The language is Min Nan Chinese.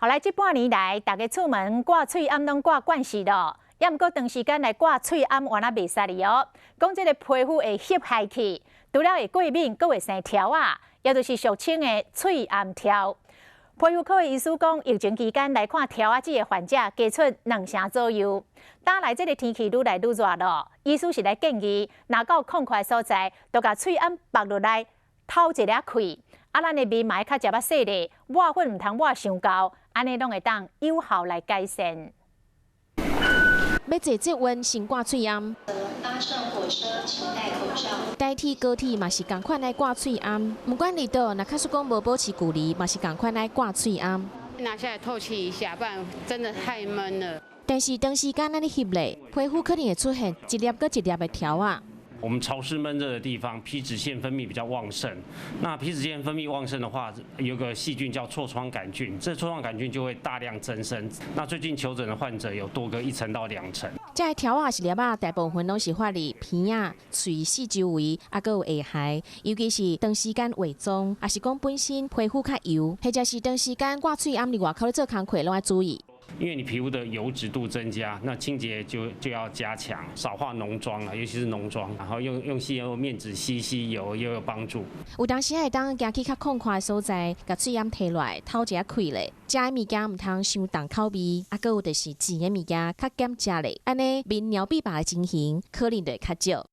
後來這半年來，逐家出門掛喙罨攏掛慣勢囉，猶毋過長時間來掛喙罨，原來袂使哩哦。講這个皮膚會翕害去，除了會過敏，閣會生柱仔，也就是俗稱的喙罨柱。皮膚科的醫師講，疫情期間來看柱仔這个患者加出兩成左右。今來這个天氣愈來愈熱囉，醫師是來建議，若到空曠所在，就共喙罨縛落來，透一下氣。啊，咱的面嘛愛較食較細膩，抹粉毋通抹傷厚，按呢攏會當有效來改善。欲坐捷運先掛喙罨。搭乘火車請戴口罩。台鐵高鐵嘛是仝款愛掛喙罨，毋管佇佗，若假使講無保持距離，嘛是仝款愛掛喙罨。拿下來透氣一下，不然真的太悶了。但是長時間按呢翕咧，皮膚可能會出現一粒閣一粒的柱仔。我們潮濕悶熱的地方，皮脂腺分泌比較旺盛。那皮脂腺分泌旺盛的話，有個細菌叫痤瘡桿菌，這痤瘡桿菌就會大量增生。那最近求診的患者有多個一成到兩成。這个柱仔是粒仔，大部分攏是發佇鼻仔、喙四周圍，啊，閣有下頦，尤其是長時間化妝，抑是講本身皮膚較油，或者是長時間掛喙罨佇外口咧做工課，攏愛注意。因為你皮膚的油脂度增加，那清潔就要加強，少化濃妝啊，尤其是濃妝，然後用吸油面紙吸吸油也有幫助。有當時會當行去較空曠的所在，共喙罨提落來，透一下氣咧。食的物件毋通傷重口味，啊，閣有就是甜的物件較減食咧，按呢面尿閉病的情形可能就會較少。